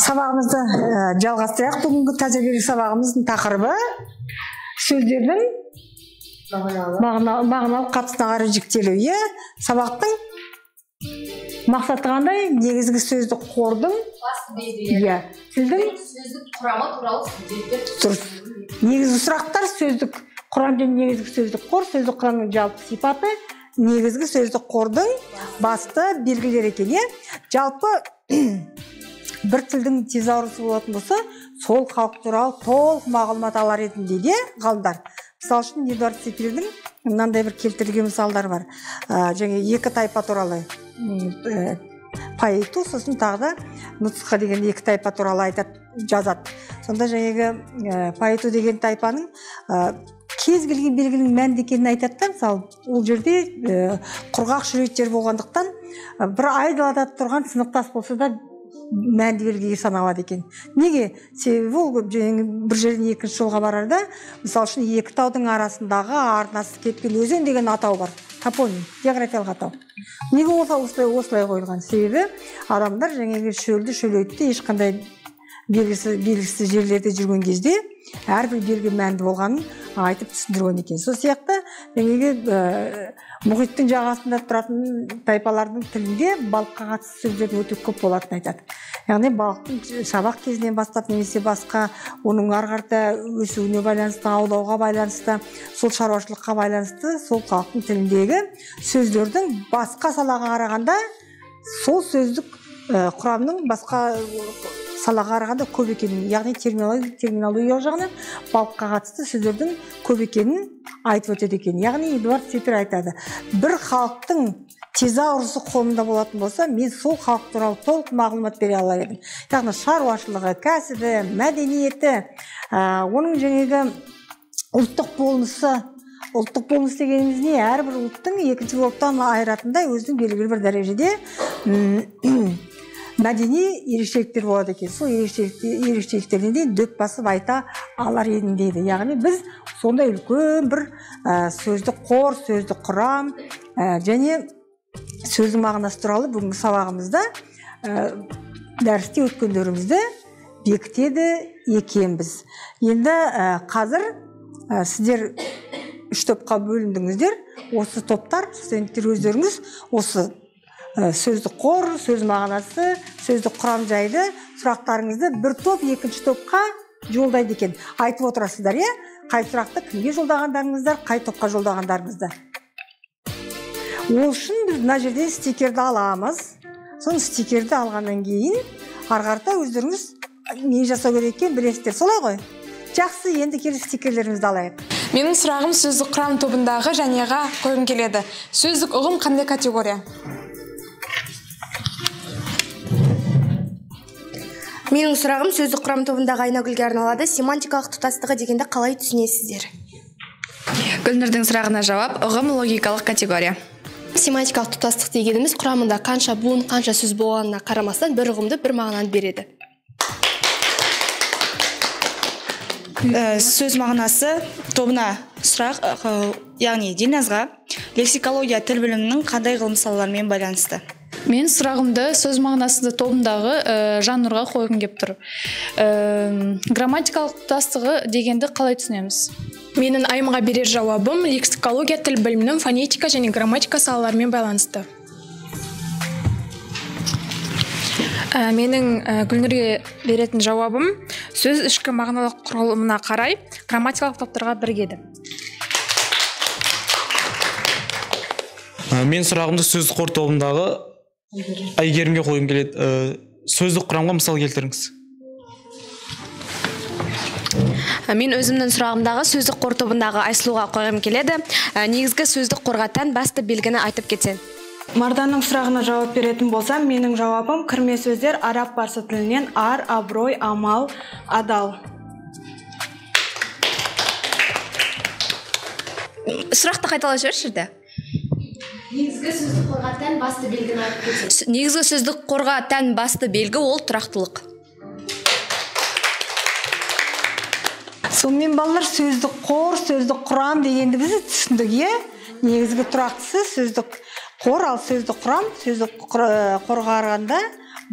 Сабағымызды жалғастырайық. Бүгінгі тәжірибелік сабағымыздың тақырыбы сөздердің мағыналық қатысына қарай жіктелу. Сабақтың мақсаты қандай? Негізгі сөздік қордың басты белгілері. Тілдің сөздік құрамы туралы студенттер. Дұрыс. Негізгі сұрақтар сөздік құрам және негізгі сөздік қор, сөздік құрамның жалпы сипаты, негізгі сөздік қордың басты белгілері екен. Жалпы бір тілдің тезаурусы болатын болса, сол халық туралы толық мағлұмат алар едім дейді ғалымдар. Мысал үшін Эдуард Сепирдің мынандай бір келтірген мысалдар бар. Және екі тайпа туралы, Паиту, сосын тағы да Нуцха деген екі тайпа туралы айтады, жазады. Сонда жаңағы Паиту деген тайпаның кез келген белгінің мәнді екенін айтады да. Мысалы, ол жерде құрғақ шөлейт жер болғандықтан бір айдалада тұрған сынық тас болса да мәнді белгіге саналады екен. Неге? Себебі ол бір жерден екінші жолға барарда, мысалы үшін, екі таудың арасындағы арнасы кеткен өзен деген атау бар. Топоним, географиялық атау. Неге осылай қойылған? Себебі адамдар жаңағы шөлді, шөлейтті ешқандай белгісіз жерлерде жүрген кезде әрбір белгі мәнді болғанын айтып түсіндірген екен. Сол сияқты жаңағы мұхиттың жағасында тұратын тайпалардың тілінде балыққа қатысты сөздер өте көп болатынын айтады. Яғни балықтың шабақ кезінен бастап немесе басқа оның ары қарата өсуіне байланысты, аулауға байланысты, сол шаруашылыққа байланысты сол халықтың тіліндегі сөздердің басқа салаға қарағанда сол сөздік құрамның басқа салаға қарағанда көп екенін, яғни терминология жағынан балыққа қатысты сөздердің көп екенін айтып өтеді екен. Яғни Эдуард Сепир айтады, бір халықтың тезаурусы қолында болатын болса, мен сол халық туралы толық мағлұмат бере алар едім. Яғни шаруашылығы, кәсібі, мәдениеті, оның жаңағы ұлттық болмысы. Ұлттық болмыс дегеніміз не? Әрбір ұлттың екінші ұлттан айыратындай өзінің белгілі бір дәрежеде мәдени ерекшеліктер болады екен. Сол ерекшеліктеріне дейін дөп басып айта алар едім дейді. Яғни біз сондай үлкен бір сөздік қор, сөздік құрам және сөздің мағынасы туралы бүгінгі сабағымызда дәрісте өткендерімізді бекітеді екенбіз. Енді қазір сіздер үш топқа бөліндіңіздер. Осы топтар, студенттер өздеріңіз осы сөздік қор, сөз мағынасы, сөздік құрам жайлы сұрақтарыңызды бір топ екінші топқа жолдайды екен. Айтып отырасыздар, е? Қай сұрақты кімге жолдағандарыңыздар, қай топқа жолдағандарыңызды. Ол үшін біз мына жерден стикерді аламыз. Соны стикерді алғаннан кейін ары қарата өздеріңіз не жасау керек екенін білесіздер. Солай ғой? Жақсы, енді келіп стикерлерімізді алайық. Менің сұрағым сөздік құрам тобындағы Жәнияға қойғым келеді. Сөздік ұғым қандай категория? Менің сұрағым сөздік құрам тобындағы Айнагүлге арналады. Семантикалық тұтастығы дегенді қалай түсінесіздер? Гүлнұрдың сұрағына жауап: ұғым логикалық категория. Семантикалық тұтастық дегеніміз құрамында қанша буын, қанша сөз болғанына қарамастан бір ұғымды, бір мағынаны береді. Сөз мағынасы тобына сұрақ, яғни Дильназға, лексикология тіл білімінің қандай ғылым салаларымен байланысты? Мен сұрағымды сөз мағынасы тобындағы Жаннұрға қойғым кеп тұр. Грамматикалық тұтастығы дегенді қалай түсінеміз? Менің Айымға берер жауабым: лексикология тіл білімінің фонетика және грамматика салаларымен байланысты. Менің Гүлнұрге беретін жауабым: сөз ішкі мағыналық құрылымына қарай грамматикалық топтарға бірігеді. Мен сұрағымды сөздік қор тобындағы Әйгерімге қойғым келеді. Сөздік құрамға мысал келтіріңіз. Мен өзімнің сұрағымдағы сөздік қор тобындағы Айсұлуға қойғым келеді. Негізгі сөздік қорға тән басты белгіні айтып кетсең. Марданның сұрағына жауап беретін болсам, менің жауабым: кірме сөздер араб парсы тілінен ар, абырой, амал, адал. Сұрақты қайталап жіберші де. Негізгі сөздік қорға тән басты белгіні айтып кетсең. Негізгі сөздік қорға тән басты белгі ол тұрақтылық. Сонымен балалар, сөздік қор, сөздік құрам дегенді біз түсіндік, е? Негізгі тұрақтысы сөздік Қор, ал сөздік құрам, сөздік қорға қарағанда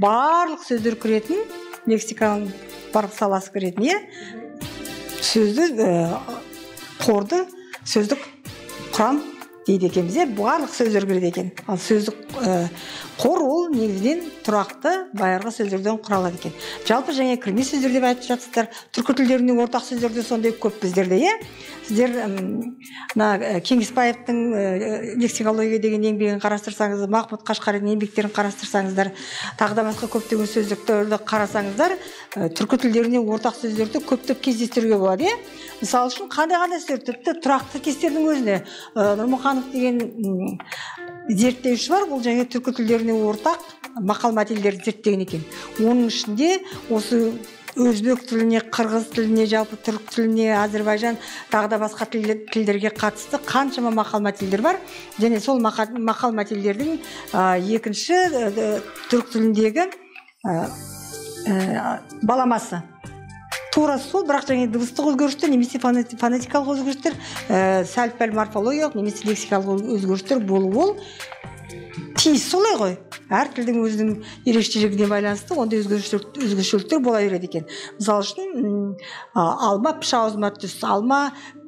барлық сөздер кіретін, лексиканың барлық саласы кіретін, иә? Сөзді, қорды сөздік құрам дейді екенбіз, иә? Барлық сөздер кіреді екен. Ал сөздік қор ол негізінен тұрақты байырғы сөздерден құралады екен. Жалпы және кірме сөздер деп айтып жатсыздар. Түркі тілдерінің ортақ сөздері де сондай көп біздерде, иә? Сіздер мына Кеңесбаевтың лексикология деген еңбегін қарастырсаңыз, Махмұд Қашқаридің еңбектерін қарастырсаңыздар, тағы да басқа көптеген сөздіктерді қарасаңыздар, түркі тілдеріне ортақ сөздерді көптеп кездестіруге болады, иә? Мысалы үшін қандай-қандай сөздер, тіпті тұрақты тіркестердің өзіне Нұрмұханов деген зерттеуші бар, бұл және түркі тілдеріне ортақ мақал мәтелдерді зерттеген екен. Оның ішінде осы өзбек тіліне, қырғыз тіліне, жалпы түрік тіліне, әзербайжан, тағы да басқа тілдерге қатысты қаншама мақал мәтелдер бар. Және сол мақал мәтелдердің екінші түрік тіліндегі баламасы тура сол, бірақ және дыбыстық өзгерістер немесе фонетикалық өзгерістер, сәл-пәл морфологиялық немесе лексикалық өзгерістер болуы тиіс, солай ғой. Әр тілдің өзінің ерекшелігіне байланысты ондай өзгешеліктер бола береді екен. Мысалы үшін алма піш аузыма түс, алма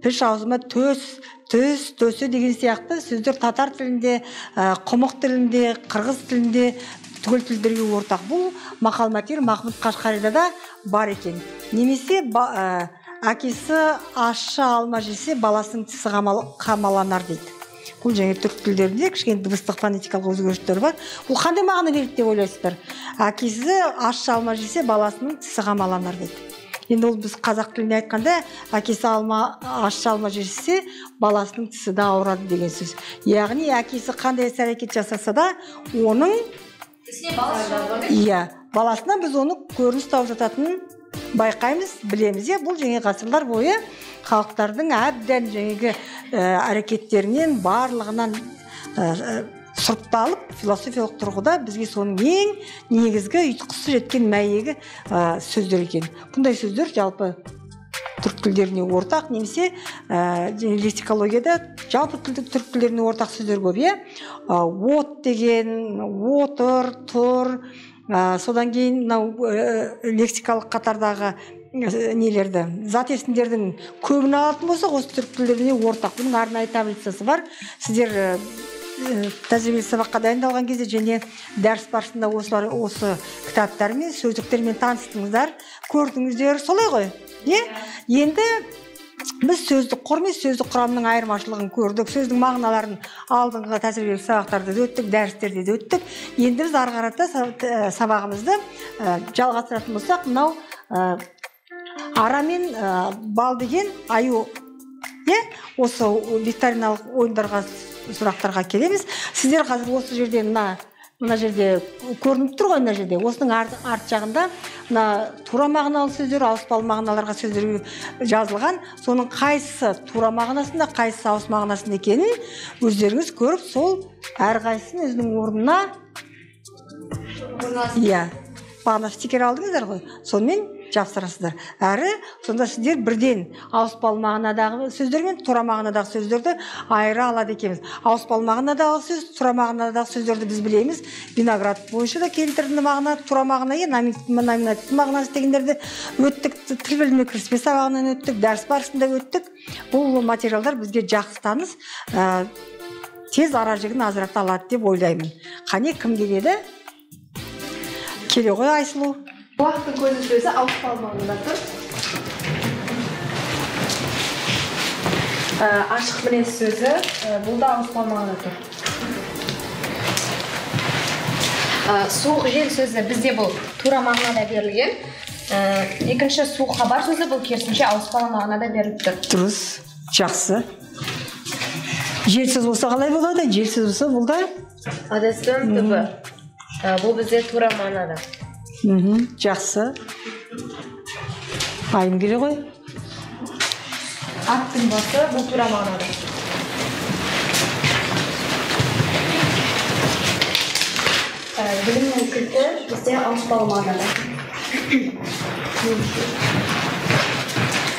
піш аузыма төс, төс, төсі деген сияқты сөздер татар тілінде, құмық тілінде, қырғыз тілінде, түгел тілдерге ортақ. Бұл мақал мәтел Махмұд Қашқарида да бар екен. Немесе әкесі ащы алма жесе, баласының тісі қамаланар дейді. Бұл және түрік тілдерінде кішкене дыбыстық фонетикалық өзгерістер бар. Бұл қандай мағына береді деп ойлайсыздар? Әкесі ащы алма жесе, баласының тісі қамаланар дейді. Енді ол біз қазақ тілінде айтқанда, әкесі ащы алма жесе, баласының тісі де ауырады деген сөз. Яғни әкесі қандай іс әрекет жасаса да, оның иә, баласына біз оны көрініс тауып жататынын байқаймыз, білеміз. Бұл және ғасырлар бойы халықтардың әбден жаңағы әрекеттерінен барлығынан сұрыпталып, философиялық тұрғыда бізге соның ең негізгі ұйытқысы жеткен мәйегі сөздер екен. Бұндай сөздер жалпы түрік тілдеріне ортақ, немесе лексикологияда жалпы түрік тілдеріне ортақ сөздер көп, иә? От деген, отыр, тұр, содан кейін мынау лексикалық қатардағы нелерді, зат есімдердің көбін алатын болсақ, осы түрік тілдеріне ортақ. Бұның арнайы таблицасы бар. Сіздер тәжірибелік сабаққа дайындалған кезде және дәріс барысында осы кітаптармен, сөздіктермен таныстыңыздар, көрдіңіздер, солай ғой? Енді біз сөздік қор мен сөздік құрамның айырмашылығын көрдік, сөздің мағыналарын алдыңғы тәжірибелік сабақтарда да өттік, дәрістерде де өттік. Енді біз ары қарата сабағымызды жалғастыратын болсақ, мынау ара мен бал деген аю, осы викториналық ойындарға, сұрақтарға келеміз. Сіздер қазір осы жерде мына жерде көрініп тұр ғой, мына жерде. Осының арт жағында мына тура мағыналы сөздер, ауыспалы мағыналарға сөздер жазылған. Соның қайсысы тура мағынасында, қайсысы ауыс мағынасында екенін өздеріңіз көріп, сол әрқайсысын өзінің орнына, иә, бағана стикер алдыңыздар ғой, сонымен жапсырасыздар. Әрі сонда сіздер бірден ауыспалы мағынадағы сөздер мен тура мағынадағы сөздерді айыра алады екенбіз. Ауыспалы мағынадағы сөз, тура мағынадағы сөздерді біз білеміз. Виноград бойынша да келтірілді мағына, тура мағына, номинативті мағынасы дегендерді өттік, тіл білімі кіріспе сабағынан өттік, дәріс барысында өттік. Бұл материалдар бізге жақсы таныс, тез ара жігін ажырата алады деп ойлаймын. Қане, кім келеді? Келе ғой, Айсұлу. Уақыттың көзі сөзі ауыспалы мағынада тұр. Ашық мінез сөзі бұл да ауыспалы мағынада тұр. Суық жел сөзі бізде бұл тура мағынада берілген. Екінші суық хабар сөзі бұл керісінше ауыспалы мағынада беріліп тұр. Дұрыс, жақсы. Желсіз болса қалай болады? Желсіз болса бұл да ыдыстың түбі. Бұл бізде тура мағынада. Жақсы. Айым келе ғой. Аттың басы бұл тура мағынада. Білімнің кілті бізде ауыспалы мағынада.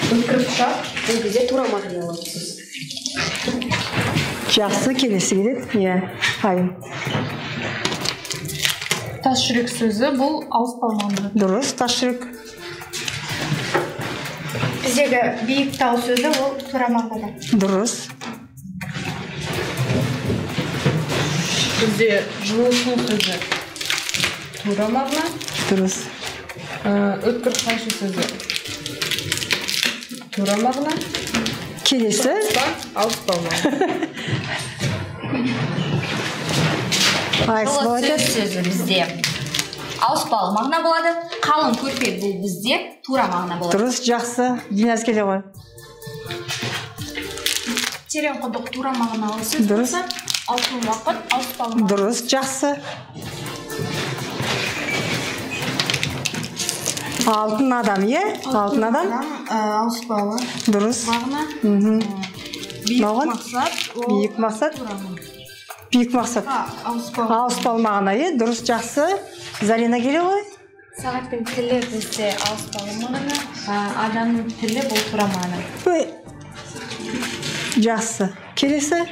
Өткір пышақ бұл бізде тура мағыналы сөз. Жақсы, келесі келеді. Иә, Айым. Тас жүрек сөзі бұл ауыспалы мағынада. Дұрыс, тас жүрек. Біздегі биік тау сөзі ол тура мағынада. Дұрыс. Бізде жылы су сөзі тура мағына. Дұрыс. Өткір қайшы сөзі тура мағына. Келесі. Ауыспалы мағына. Жылы сөз сөзі бізде ауыспалы мағына болады. Қалың көрпе бұл бізде тура мағына болады. Дұрыс, жақсы. Диназ келе ғой. Терең құдық тура мағыналы сөз. Дұрыс. Алтын уақыт ауыспалы мағына. Дұрыс, жақсы. Алтын адам, е? Алтын адам. Ауыспалы. Дұрыс. Мағына. Биік мақсат. Биік мақсат. Биік мақсат. Ауыспалы мағына, е? Дұрыс, жақсы. Зарина келе ғой. Сағаттың тілі бізде ауыспалы мағына, адамның тілі бұл тура мағына. Жақсы. Келесі.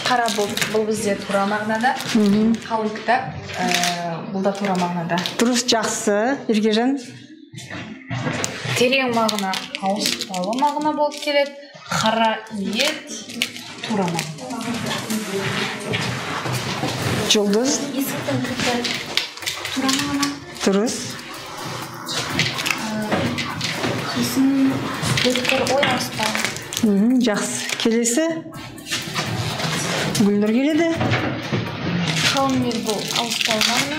Қара бұлт бұл бізде тура мағынада. Қалың кітап бұл да тура мағынада. Дұрыс, жақсы. Еркежан. Терең мағына ауыспалы мағына болып келеді. Қара ниет тура мағына. Жұлдыз. Есіктің кілті тура мағына. Дұрыс. Сосын өткір ой ауыспалы. Жақсы. Келесі. Гүлнұр келеді. Қалың ел бұл ауыспалы мағына.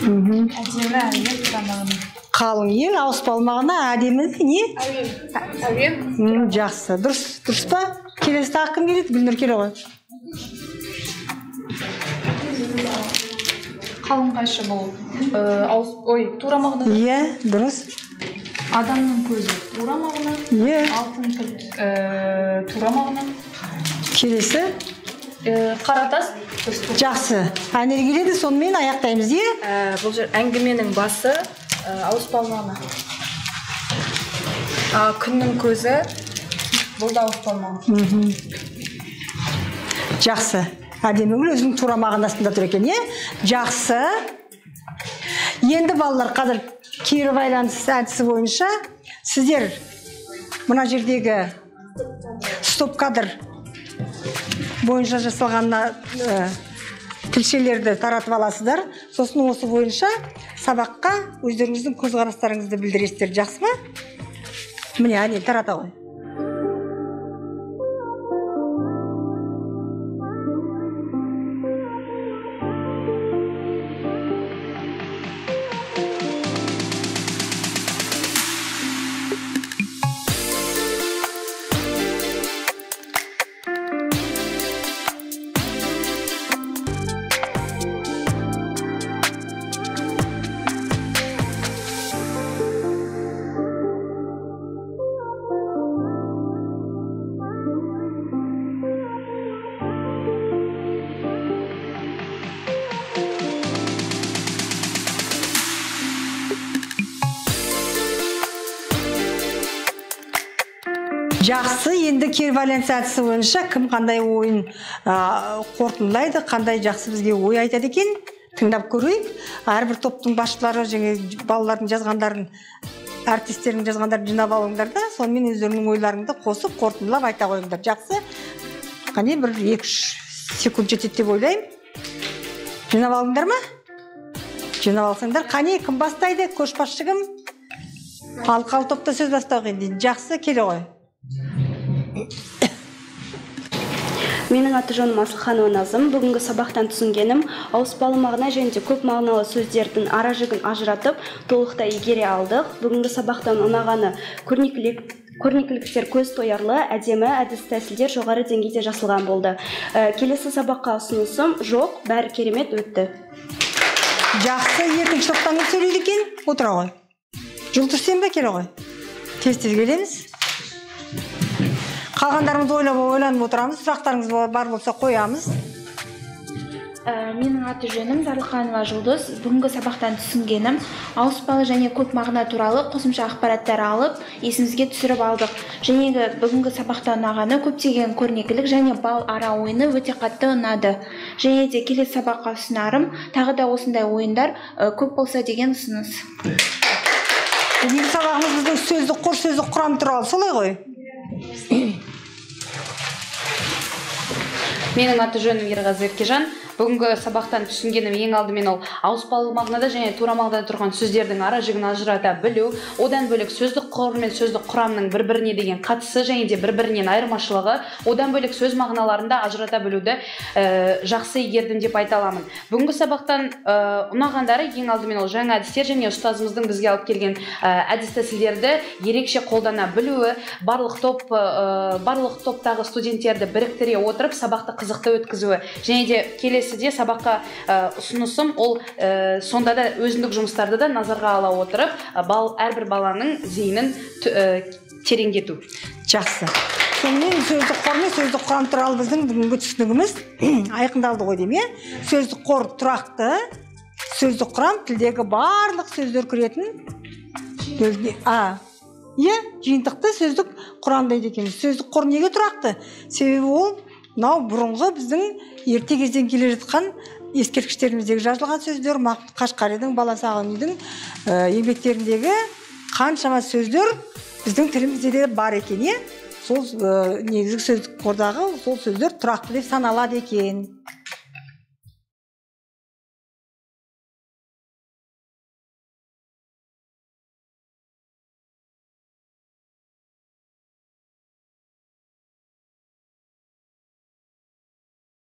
Әдемі әуен тура мағына. Қалың ел ауыспалы мағына, әдемі не? Әуен. Жақсы. Дұрыс, дұрыс па? Келесі тағы кім келеді? Гүлнұр келе ғой. Қалың қайшы бұл тура мағына. Иә, дұрыс. Адамның көзі тура мағына. Иә. Алтын кілт тура мағына. Келесі. Қара тас. Жақсы. Әнел келеді, сонымен аяқтаймыз, иә? Бұл жер әңгіменің басы ауыспалы мағына. Күннің көзі бұл да ауыспалы мағына. Жақсы. Әдемі гүл өзінің тура мағынасында тұр екен, иә? Жақсы. Енді балалар, қазір кері байланыс әдісі бойынша сіздер мына жердегі стоп кадр бойынша жасалған тілшелерді таратып аласыздар. Сосын осы бойынша сабаққа өздеріңіздің көзқарастарыңызды білдіресіздер. Жақсы ма? Міне, әне, тарата ғой. Жақсы, енді кері байланыс әдісі бойынша кім қандай ойын қорытындылайды, қандай жақсы бізге ой айтады екен, тыңдап көрейік. Әрбір топтың басшылары және балалардың жазғандарын, әріптестерінің жазғандарын жинап алыңдар да, сонымен өздерінің ойларыңды қосып қорытындылап айта қойыңдар. Жақсы. Қане бір 2-3 секунд жетеді деп ойлаймын. Жинап алыңдар ма? Жинап алсаңдар, қане кім бастайды? Көшбасшы кім? Алқалы топта сөз бастау енді. Жақсы, келе ғой. Менің аты жөнім Асылханова Назым. Бүгінгі сабақтан түсінгенім, ауыспалы мағына және де көп мағыналы сөздердің ара жігін ажыратып, толықтай игере алдық. Бүгінгі сабақтан ұнағаны көрнекіліктер көз тоярлы, әдемі әдіс тәсілдер жоғары деңгейде жасалған болды. Келесі сабаққа ұсынысым жоқ, бәрі керемет өтті. Жақсы, екінші топтан кім сөйлейді екен? Отыра ғой. Жұлдыз сен бе, келе ғой. Тез-тез келеміз. Қалғандарымыз ойланып отырамыз, сұрақтарыңыз бар болса қоямыз. Менің аты жөнім Зарлықанова Жұлдыз. Бүгінгі сабақтан түсінгенім ауыспалы және көп мағына туралы қосымша ақпараттар алып, есімізге түсіріп алдық. Және бүгінгі сабақта ұнағаны көптеген көрнекілік және бал ара ойыны өте қатты ұнады. Және де келесі сабаққа ұсынарым, тағы да осындай ойындар көп болса деген ұсыныс. Бүгінгі сабағымыз біздің сөздік қор, сөздік құрам туралы, солай ғой? Менің аты жөнім Ерғазы Еркежан. Бүгінгі сабақтан түсінгенім ең алдымен ол ауыспалы мағынада және тура мағынада тұрған сөздердің ара жігін ажырата білу, одан бөлек сөздік қор мен сөздік құрамның бір-біріне деген қатысы және де бір-бірінен айырмашылығы, одан бөлек сөз мағыналарында ажырата білуді жақсы игердім деп айта аламын. Бүгінгі сабақтан ұнағандары ең алдымен ол жаңа әдістер және ұстазымыздың бізге алып келген әдіс тәсілдерді ерекше қолдана білуі, барлық топтағы студенттерді біріктіре отырып сабақты қызықты өткізуі және де келесіде сабаққа ұсынысым ол сонда да өзіндік жұмыстарды да назарға ала отырып әрбір баланың зейінін тереңдету. Жақсы. Сонымен сөздік қор мен сөздік құрам туралы біздің бүгінгі түсінігіміз айқындалды ғой деймін, иә? Сөздік қор тұрақты, сөздік құрам тілдегі барлық сөздер кіретін иә, жиынтықты сөздік құрам дейді екенбіз. Сөздік қор неге тұрақты? Себебі ол мынау бұрынғы біздің ерте кезден келе жатқан ескерткіштеріміздегі жазылған сөздер, Қашқаридің, Баласағұнидің еңбектеріндегі қаншама сөздер біздің тілімізде де бар екен, иә? Сол негізгі сөздік қордағы сол сөздер тұрақты деп саналады екен.